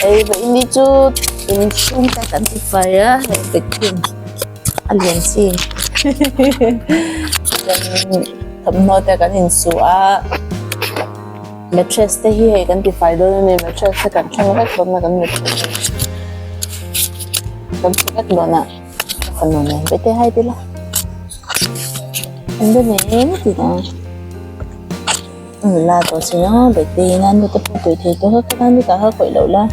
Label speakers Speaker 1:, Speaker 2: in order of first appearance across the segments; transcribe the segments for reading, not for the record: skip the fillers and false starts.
Speaker 1: Hei vawiin hi chu inchhung te kan ti fai a hei vacuum a lian chi chuanin thawmhnaw te kan insu a mattress te hi hei kan ti fai dawn a ni mattress te kan thleng vek dawn a kan mattress kan su vek dawn a ka fanu nen te te hai tila an be nen tih ang. La tawh si a bete in a nu te pawh tui thei tawh kha kha nu tah kha khawih loh la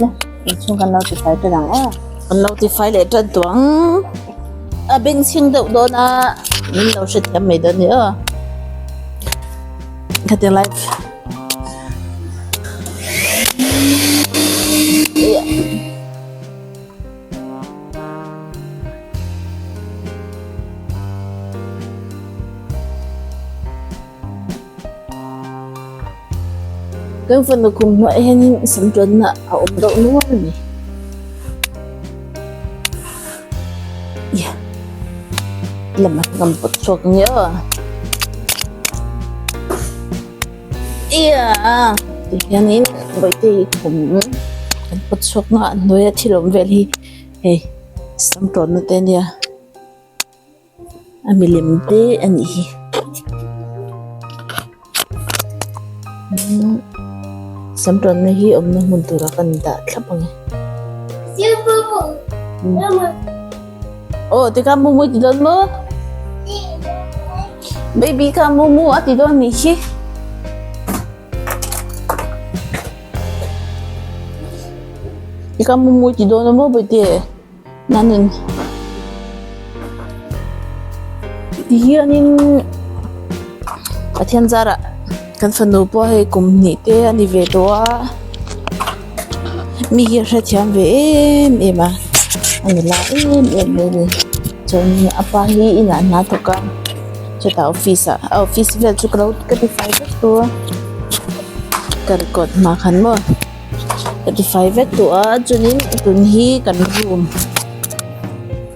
Speaker 1: la inchhung kan lo ti fai tan ang aw kan lo ti fai leh tan tawh ang a bengchheng deuh dawn a min lo hrethiam mai dawn a ni aw khatiang lai. Kan fanu kum hnuaiah hianin sam tawnna a awm deuh nual a ni. Lam ah kan pawt chhuak ang e aw. Tihianin bawihte hi khum kan pawt chhuak nghah a hnuaia thil awm vel hi hei sam tawnna te ania a milem te a nih hi sam tawnna hi awmna hmun turah kan dah thlap ang e. Aw tikhan mu mui ti dawn maw? Baby kha mu mu a ti dawn nih hi. Tikhan mu mu ti dawn a maw bawihte? Nanin ti hianin Pathian zarah kan fanu pawh hei kum hnih te a ni ve tawh a. Mi hi a hrethiam ve em em a a nula em em mai a ni chuan a pa hi inah hna thawk a chutah office ah a office vel chu ka lo ka ti fai vek tawh a ka record hma khan maw ka ti fai vek tawh a chuanin tun hi kan room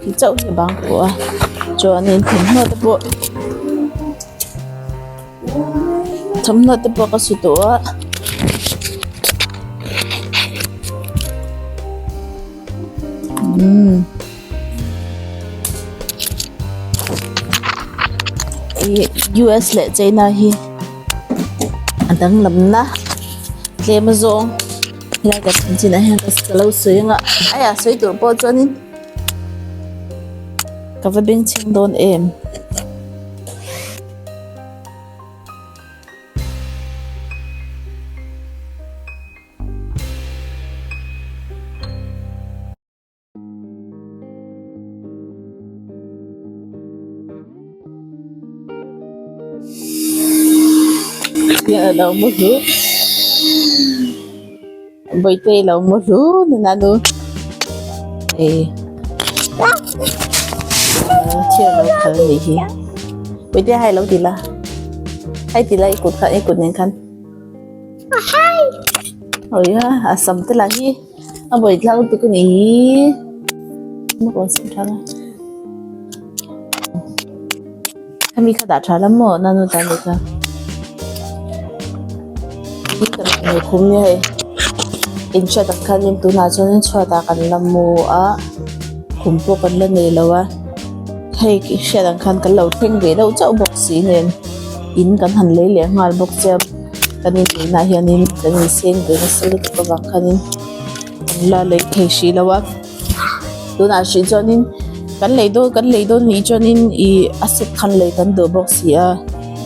Speaker 1: hi chauh hi a bang tawh a chuanin thawmhnaw te pawh thawmhnaw te pawh ka su tawh a umm ih US leh China hi a danglam na tlem a zawng helai kan chanchin ah hian ka lo sawi ang a aiah sawi tur pawh chuanin ka va bengchheng dawn em. Lo mu hlu Bawihte lo mu hlu nuna nu hei thil lo khal a nih hi Bawihte hai lo ti la hai ti la i kut kha i kut nen khan awi a a sam te lah hi a buai thlak lutuk a nih hi a rawn sawi tha la Hemi kha dah tha lam maw nanu tan ni kha hi kan hmuh khum nia hei inhriat ang khanin tunah chuanin chhuatah kan la mu a khum pawh kan la nei lo a hei hriat ang khan kan lo thleng ve deuh chauh bawk si nen in kan han lei leh nghal bawk che a kan inneihna ah hianin kan inseng ve nasa lutuk avang khanin kan la lei thei hrih lo a. Tunah hrih chuanin kan lei dawn kan lei dawn nih chuanin ih a set khan lei kan duh bawk si a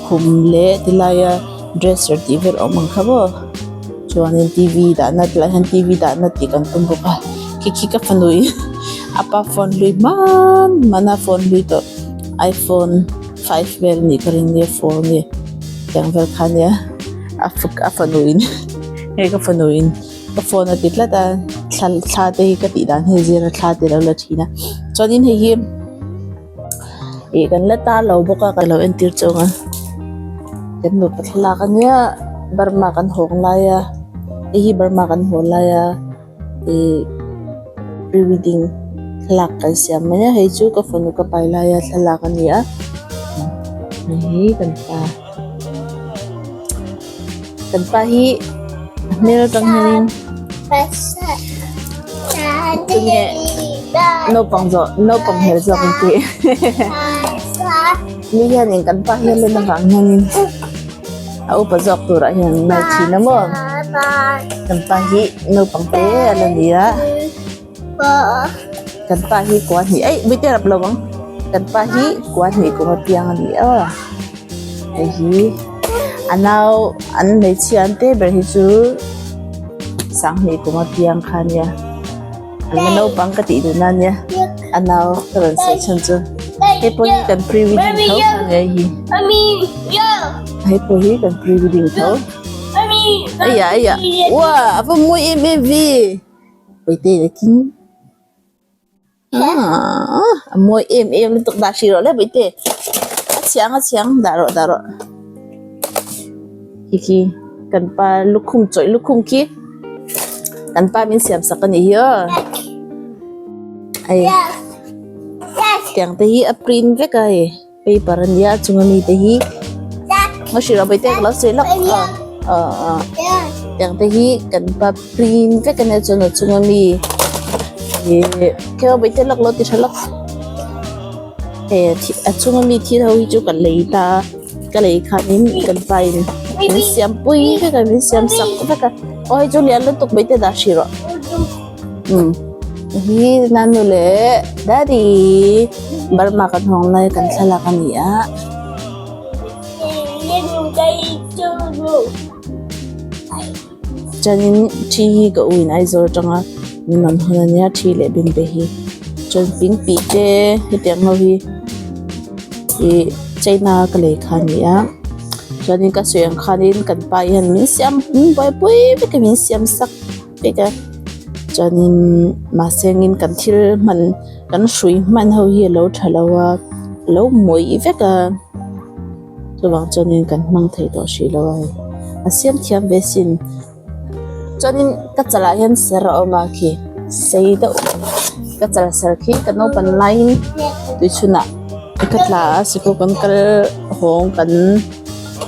Speaker 1: khum leh tilaia dresser tih vel a awm ang kha maw chuanin t v dahna tilai hian t v dahna tih kan tum bawk a khi khi ka fanu in a pa phone hlui hman hman a phone hlui tawh iphone five vel anih ka ring nia four nge tiang vel kha ania a fanu in hei ka fanu in. Ka phone a ti tlat a thla thla te hi ka tih dan hi zir a thla te lo la thin a chuanin hei hi ih kan la tar lo bawk a ka lo entir chauh ang a kan nupa thlalak ania Burma kan hawng lai a hei hi Burma kan haw lai a ih pre wedding thlalak kan siam mai a hei chu ka fanu ka pai lai a thlalak a ni a hei hi kan pa kan pa hi. hmel atang hianin tunge naupang zawh naupang hmel zawk an ti mi hianin kan pa hi a len avang hianin a upa zawk turah hian an ngai thin a maw kan pa hi naupang te a la ni a kan pa hi kua hnih aih mite rap lo ang kan pa hi kua hnih kum a piang a ni a hei hi a nau an hmeichhia an te ber hi chu sanghnih kum a piang kha a nia an la naupang ka tih duh na ania a nau ka rawn sawi chhan chu hei pawh hi kan pre wedding tho kha nia hei hi hei pawh hi kan pre wedding tho aiya aiya uah a va mawi em em ve. Puite takin aaa a mawi em em lutuk dah hrih rawh le puite a chhiang a chhiang dah rawh dah rawh khi khi kan pa lukhum chawih lukhum khi kan pa min siam sak a nih hi aw hei tiang te hi a print vek a hei. Paper a nia a chunga mi te hi a hrilh a bawihte ka lo sawi lawk a ah ah tiang te hi kan pa print vek a nia chuan a chunga mi ih keu bawihte lawk lo ti tha lawk hei a chunga mi thil ho hi chu ka lei ta a ka lei khanin kan pa in min siam pui vek a min siam sak vek a aw hei chu lian lutuk bawihte dah hrih rawh. Umm hi nanu leh daddy Burma kan hawng lai kan thlalak a ni a. Chuanin thi hi ka u in Aizawl atanga min rawn hawn a nia thi leh bing te hi chuan pingpih te hetiang ho hi ih China ka lei kha a ni a chuanin ka sawi ang khanin kan pa hian min siam min buaipui vek a min siam sak. vek a chuanin mahse angin kan thil hman kan hrui hman ho hi alo tha lo a alo mawih vek a chuvang chuanin kan hmang thei tawh hrih lo a hei a siam thiam ve sin chuanin ka chalah hian ser a awm a khi sei deuh ka chal ser khi ka naupan laiin tuichhunah ka tla a sikul kan kal hawng kan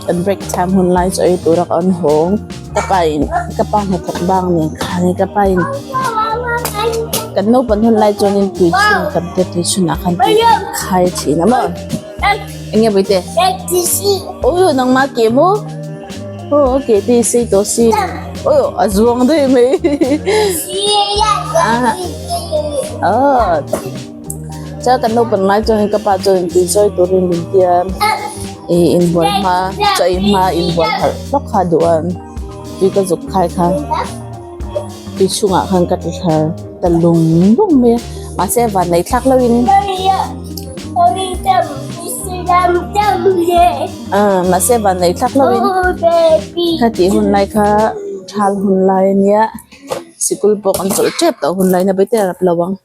Speaker 1: kan break time hun lai chu ei tura ka an hawng. Ka pa in ka pa hnathawk bang nen khan ka pa in kan naupang hun lai chuan in tui chhun kan te tui chhun ah khan tui khai thin a maw eng nge bawihte awi nangmah ke maw aw a ke te hi sei tawh si awi a zuang daih mai aw chuan kan naupang lai chuan ka pa chuan tui chawi turin min ti a. Ih inbual hma chaw ei hma inbual harh hlawk kha a duh a tui ka zuk khai kha tui chhungah khan ka ti thar ta lung lung mai a mahse van nei thlak lo in ah mahse van nei thlak lo in kha tih hun lai kha thal hun lai ania sikul pawh kan chawlh tep tawh hun lai na bete a rap lo ang.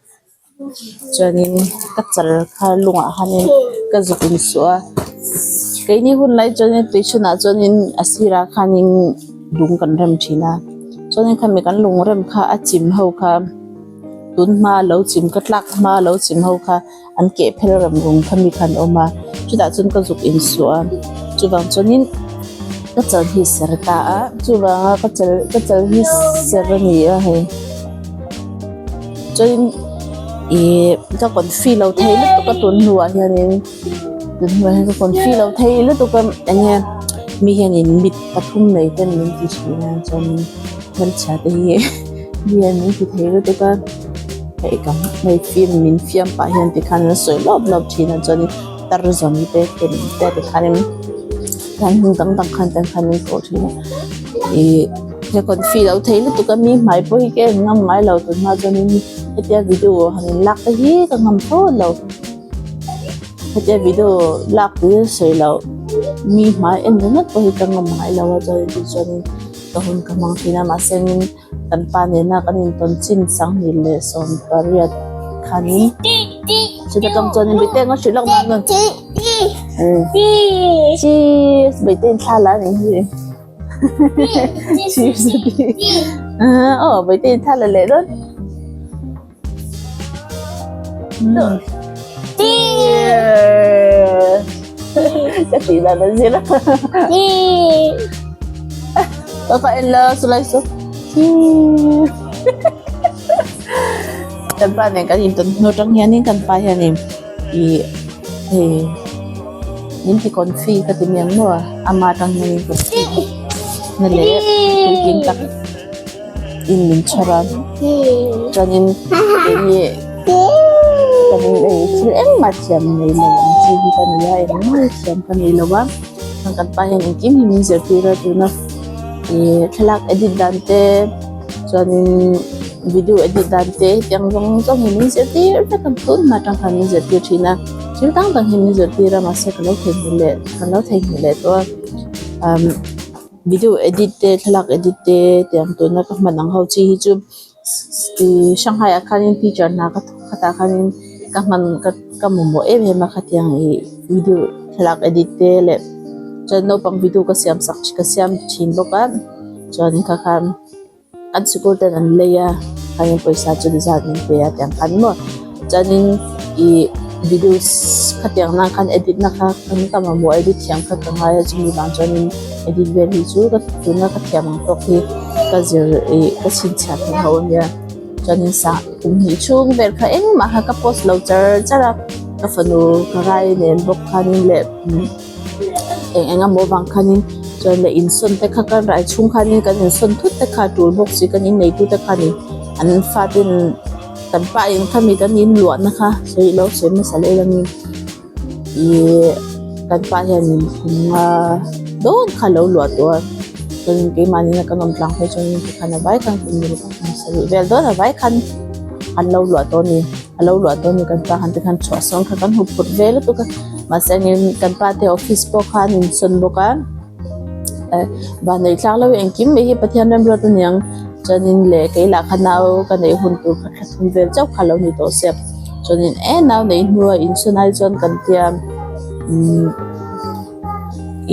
Speaker 1: Chuanin ka chal kha lungah khanin ka zuk insuh a keini hun lai chuanin tui chhunah chuanin a sirah khanin lung kan rem thin a chuanin khami kan lung rem kha a chim ho kha tun hma lo chim ka tlak hma lo chim ho kha an keh phel rem rung kha mi kha an awm a chutah chuan ka zuk insuh a chuvang chuanin ka chal hi ser ta a chuvanga ka chal ka chal hi ser a ni a hei. Chuanin ih ka confi lo thei lutuk a tun hnuah hianin tun hnuah hian ka confi lo thei lutuk a eng nge mi hianin mit pathum nei ten min ti thin a chuanin hmelchhia te hi mi hian min ti thei lutuk a hei ka hei film min fiam pah hian tikhan an sawi lawp lawp thin a chuanin tar zawm te ken te tikhanin kan hmun dang dang khan te khan min kawh thin a ih. Ka confi lo thei lutuk a mi hmai pawh hi ka en ngam ngai lo tun hma chuanin hetia video han in lak te hi ka ngam thlawt lo hetia video lak te hi sawi loh mi hmai en ringawt pawh hi ka ngam ngai lo a chuanin tih chuanin ka hun ka hmang thin a mahse min kan pa nena kan intawn chin sanghnih leh 18 khanin chuta tang chuanin bete eng a hrilh lawk nan nun cheese bete in thla la a nih hi. Cheers a ti. Aw vawi te in thla la leh dawn. Cheers. Ka tih dan a zir a. Ka ka en la sulai su. Kan pa nen kan intawn hnu atang hianin kan pa hianin ih hei min ti confi ka ti miang maw a ama atang hianin confi na leh puitling tak in min chhawr a chuanin keini kan ei thil engmah thiam nei lo ang chi hi ka ni a engmah thiam ka nei lo a kan pa hian engkim hi min zirtir a tuna ih thlalak edit dan te chuanin video edit dan te hetiang zawng zawng hi min zirtir vek a tun hma atang khan min zirtir thin a thil dang dang hi min zirtir a mahse ka lo theihnghilh leh ka lo theihnghilh leh tawh a umm video edit te thlalak edit te tiang tuna ka hman ang ho chi hi chu ih Shanghai ah khanin teacher hna ka thawk khatah khanin ka hman ka ka mamawh em em a khatiang ih video thlalak edit te leh chuan naupang video ka siam sak ka siam thin bawk a chuanin kha khan an sikul ten an lei a khanin pawisa chu zat min pe a tiang khan maw chuanin ih video khatiang nan khan edit na kha ka mamawh edit thiam kha ka ngai a chumi vang chuanin edit vel hi chu ka tuna ka thiam ang tawk hi ka zir ih ka chhinchhiah thei ho ania chuanin sa kum hnih chhung vel kha engmah kha ka post lo char char a ka fanu ka rai nen bawk khanin leh eng eng emaw vang khanin chuan leh insawn te kha ka rai chhung khanin kan insawn thut te kha a tul bawk si kan inneitu te khanin an faten kan pa in khami kan inluahna kha sawi lo sawi hmasa leh langin Ihh kan pa hianin kum nga dawn kha a lo luah tawh a chuanin keimahni a kan awm tlang phei chuanin tikhan a vai khan kum sarih vel dawn a vai khan an lo luah tawh a ni a lo luah tawh a ni kan pa khan tikhan chhuah sawn kha kan huphurh ve lutuk a mahse engin kan pa te office pawh kha an insawn bawk a. Vanneih tlak lo engkim mai hi Pathian remruat a niang chuanin leh kei lah kha nau ka neih hun tur kha thla thum vel chauh kha lo ni tawh sia chuanin e nau neih hnua insawn ai chuan kan tia umm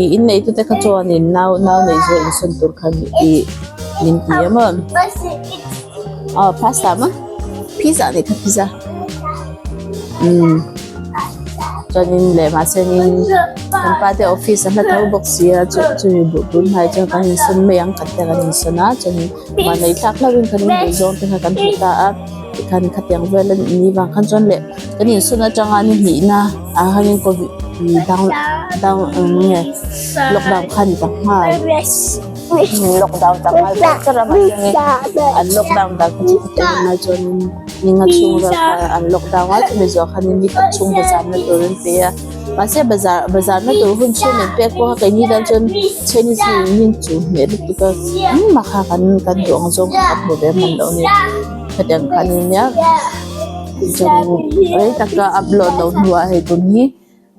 Speaker 1: ih inneih tute kha chuanin nau nau neih zawh insawn tur kha ih min ti a maw aw pasta maw pizza a nih kha pizza umm. Chuanin leh mahse nin kan pa te office a hla tho bawk sia chu chumi buh tun hnai chuan kan insawn mai ang kan tia kan insawn a chuanin mahni thlak hlauhin kan inbuh zawng te kha kan hmu ta a tikhan khatiang vel a ni vang khan chuan leh kan insawn atanga ni hnihna ah khanin covid dang dang eng nge lockdown kha a ni ta nghal lockdown ta nghal char char a mahse an lockdown dan kha chu khatiang a ngai chuanin. Ninga chhung vel kha an lockdown a chumi zawh khanin ni khat chhung bazar na tur an pe a mahse bazar bazar na tur hun chhung min pek pawh kha keini tan chuan chinese hi min chu hneh lutuk a engmah kha kan kan duh ang zawng kha kan hmu ve hman loh a ni hetiang khan nia chuan rei taka upload loh hnuah hei tun hi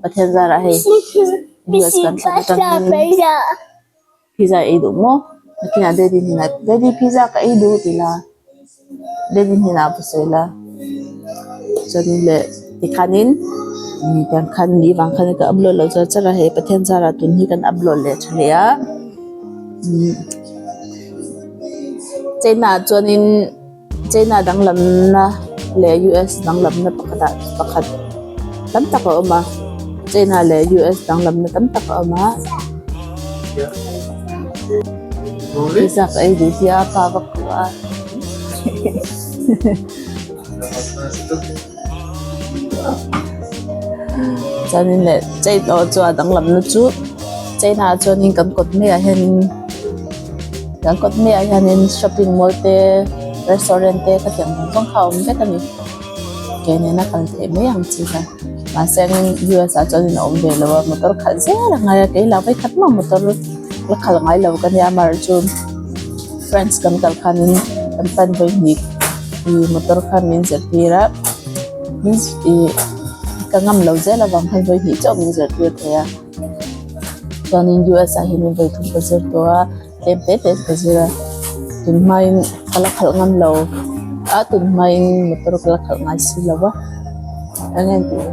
Speaker 1: Pathian zarah hei US kan thlen atangin. Pizza ei duh maw? Nakinah daddy hnenah daddy pizza ka ei duh ti la daddy hnenah va sawi la chuanin leh tikhanin tiang khan ni vang khan ka upload loh char char a hei Pathian zarah tun hi kan upload leh tha leh a china ah chuanin. China danglamna leh US danglamna pakhatah pakhat tam tak a awm a China leh US danglamna tam tak a awm a pizza ka ei duh hi a pa vak duh a chuanin leh China chu a danglamna chu China ah chuanin kan kawt maiah hianin. Kan kawt maiah hianin shopping mall te restaurant te ka tiang zawng zawng kha a awm vek a ni ke nena kal theih mai ang chi kha mahse angin US ah chuanin a awm ve lo a motor khalh zel a ngai a kei lah vawikhat mah motor la khalh ngai lo ka nia amaherawhchu chu friends kan kal khanin kan pan vawihnih ih motor khan min zirtir a ih ka ngam lo zel avang khan vawihnih chauh min zirtir thei a. Chuanin US ah hianin vawi thum ka zir tawh a tlem te te ka zir a tun hmain ka la khalh ngam lo a tun hmain motor ka la khalh ngai si lo va eng nge tih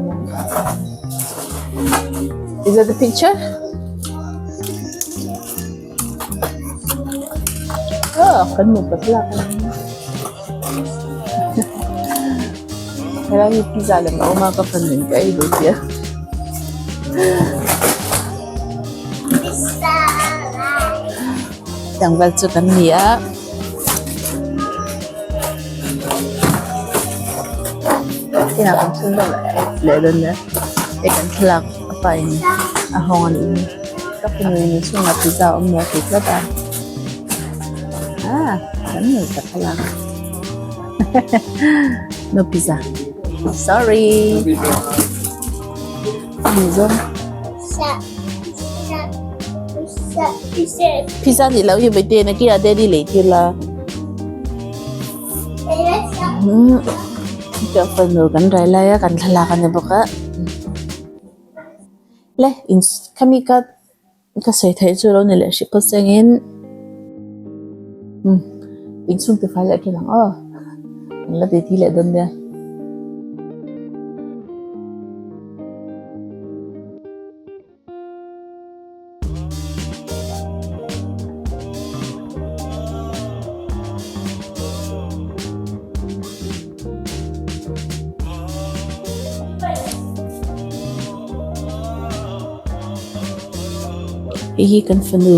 Speaker 1: is that the picture oh kan nupa thlalak a ni helai hi pizza lem a awm a ka fanu in ka ei duh tih a. Tlangval chu kan ni a. Nakinah kan chhunzawm leh dawn nia hei kan thlalak a pa in a hawng a nih hi ka fanu in inchhungah pizza a awm maw a ti tlat a ah kan nei ta thlalak no pizza sorry ni zawng pizza nih loh hi bawihte nakinah daddy lei tir la. Ka fanu kan rai lai a kan thlalak a ni bawk a le in khami ka ka sawi theih chu lo ni leh hrih phawt sengin umm inchhung ti fai leh ṭhin ang aw an la titi leh dawn nia. Hei hi kan fanu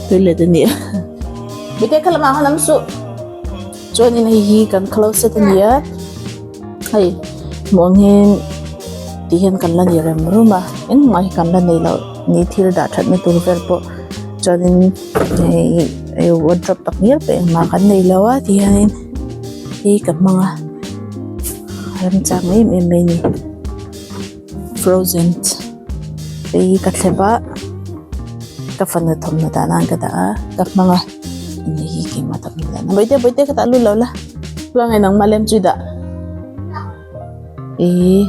Speaker 1: toilet a ni a mite kha lamah khan lam suh chuanin hei hi kan closet a ni a hei hmuh ang hian ti hian kan la ni rem rum a engmah hi kan la nei loh ni thil dah that na tur vel pawh chuanin hei hei wardrobe tak ngial pawh engmah kan nei lo a ti hianin hei ka hmang a remchang em em mai a ni frozen hei hi ka thlep a ka fanu thawmhnaw dah nan ka dah a ka hmang a hei hi keimah thawmhnaw dah nan bawihte bawihte ka tah lut lo la chuan nangmah lem chu i dah. Ihh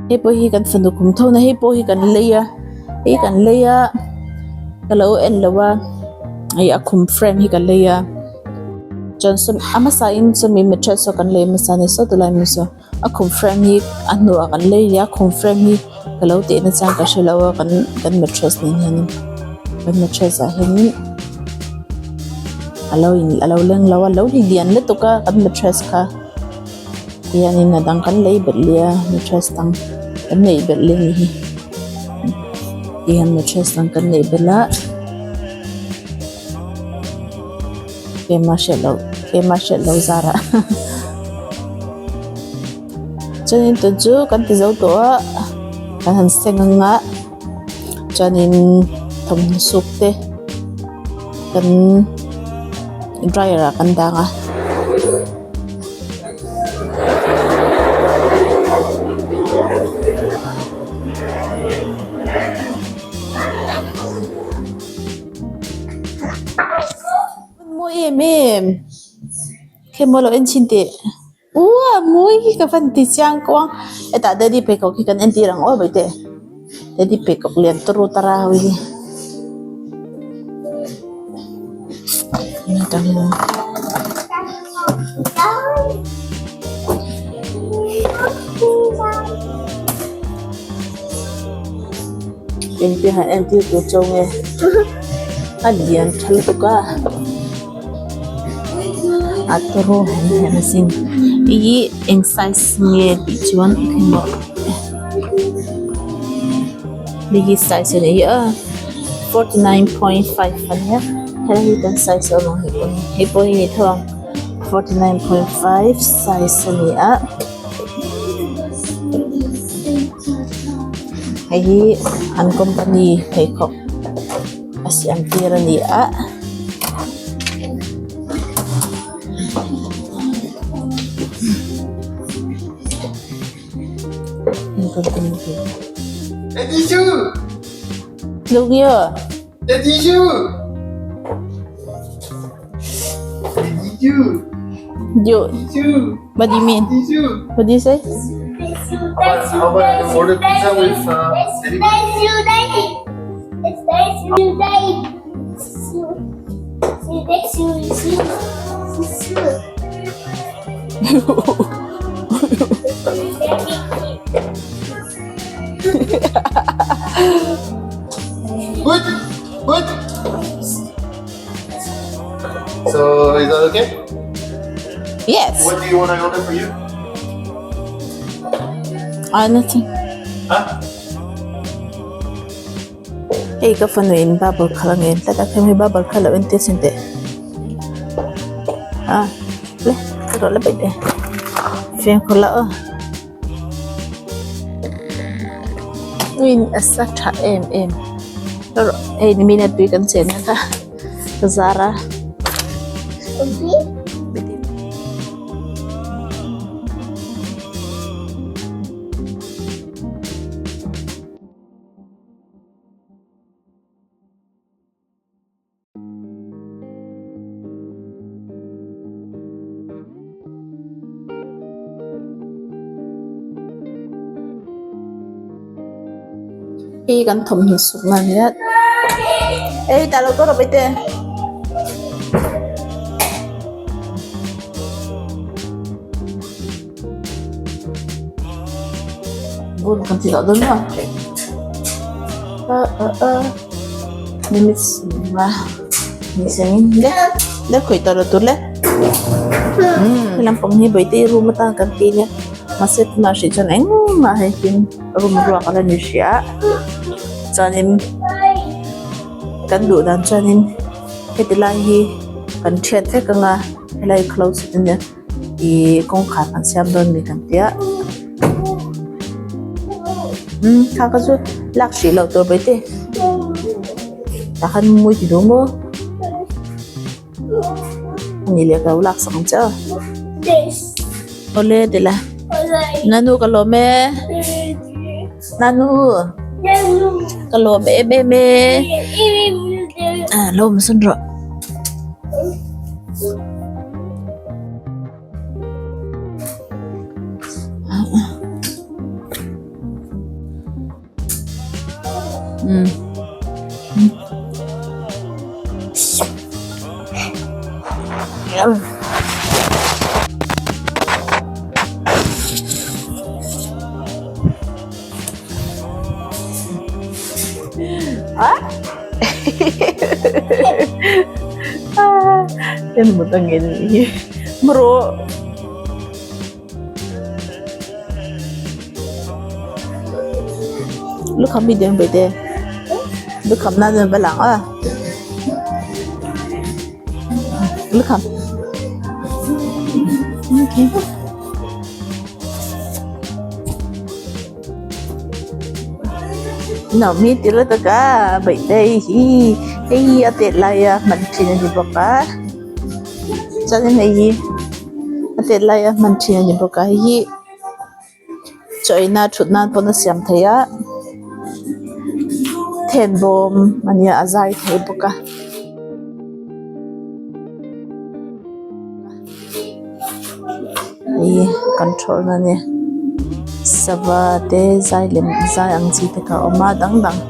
Speaker 1: hei pawh hi kan fanu kum tho na hei pawh hi kan lei a hei kan lei a ka lo en lo a hei a khum frame hi ka lei a chuan saw a hmasa in sawmi mattress saw kan lei hmasa a ni saw tilai hmun saw a khum frame hi a hnuah kan lei leh a khum frame hi ka lo teh na chang ka hre lo a kan kan mattress nen hianin kan mattress ah hianin a lo in a lo leng lo a lo lian lutuk a kan mattress kha. Hianin a dang kan lei belh leh a mattress dang kan neih belh leh a nih hi tihian mattress dang kan neih belh a keimah hriat loh keimah hriat loh zarah chuanin tun chu kan ti zo tawh a kan han seng ang a chuanin thawmhnaw suk te kan dryer ah kan dang a. Mawi em em khe maw lo en chhin teh ua mawi hi ka van ti chiang kuang hetah daddy pheikhawk hi kan entir ang aw bawihte daddy pheikhawk lian turu tara ho hi. Engte han entir tur chauh nge a lian tha lutuk a a turu hem hem asin ih eng size nge tih chuan engemaw hei hi size a ni a 49.5 ania helai hi kan size a awm ang hei pawh hi hei pawh hi ni tho ang 49.5 size a ni a hei hi an company pheikhawk a siam tir a ni a.
Speaker 2: Daddy shoe.
Speaker 1: Look here.
Speaker 2: Daddy shoe. Daddy shoe.
Speaker 1: You.
Speaker 2: Daddy shoe.
Speaker 1: What do you mean?
Speaker 2: Daddy shoe.
Speaker 1: What do you say?
Speaker 2: How about I order pizza with daddy? Good. Good. So is that okay?
Speaker 1: Yes.
Speaker 2: What do you want I order for you?
Speaker 1: Nothing.
Speaker 2: Huh?
Speaker 1: Hei ka fanu in bubble khalh a ngen tlat a hemi bubble kha lo entir chhin teh ah le. Rawh la paih teh fimkhur la aw in a sa tha em em rawh hei nimin a tui kan chen na kha ka zar a. Hei kan thawmhnaw sukna a nia ei tah lo tawh rawh baite. Bun kan ti tawh dawn maw minutes nga ni sengin le le khawih tawh lo tur le he lampang hi bawihte room atan kan ti nia mahse tunah hrih chuan engmah hei tin room ruak ala ni hrih a chuanin kan duh dan chuanin heti lai hi kan thiat vek anga helai close ania. Ihh kawngkhar kan siam dawn ni kan tia umm kha kha chu lak hrih loh tur mai te tah khan mawi ti duh maw ani leh ka lo lak sak ang che aw awle ti la nanu ka lawm e nanu ka lawm em em e ah lo awm sawn rawh. Mut angin hi bro. Lukham hi deng ve te lukham nan chuan va lang a lukham okay. Naomi ti la taka baihte hi hei hi a tet laia hman thin a ni bawk a chuanin hei hi a tet laia hman thin a ni bawk a hei hi chaw ei na thut nan pawn a siam theih a then bawm a nia a zai thei bawk a. Ih control na ania sava te zai lem zai ang chi te kha a awm a dang dang.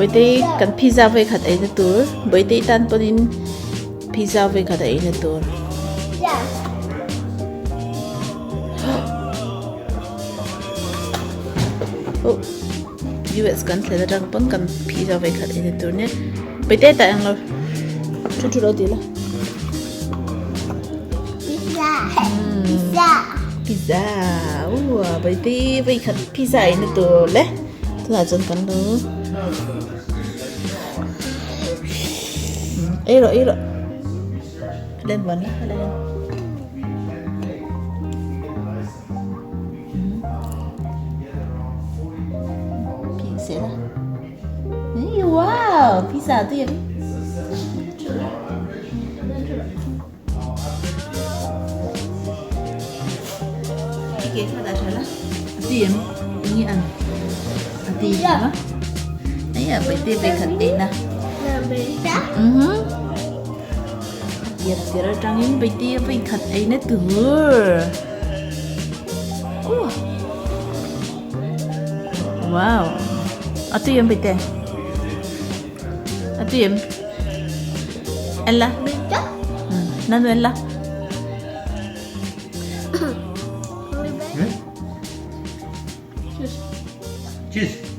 Speaker 1: Bawihtei kan pizza vawikhat ei na tur bawihtei tan pawhin pizza vawikhat a ei na tur. US kan thlen atang pawn kan pizza vawikhat ei na tur nia bawihtei tah englo thu thu lo ti la.
Speaker 3: Pizza pizza
Speaker 1: pizza bawihtei vawikhat pizza ei na tur le. Tunah chuan kan lo ei rawh ei rawh len vawn la len pizza la wow pizza tui em Ke kha dah tha la a ti em eng an a ti a ai a pai te pai khat te na tir tir atangin pai te pai khat ei na tur wow a ti em pai te a ti em Ella nanu ella
Speaker 2: Cheese.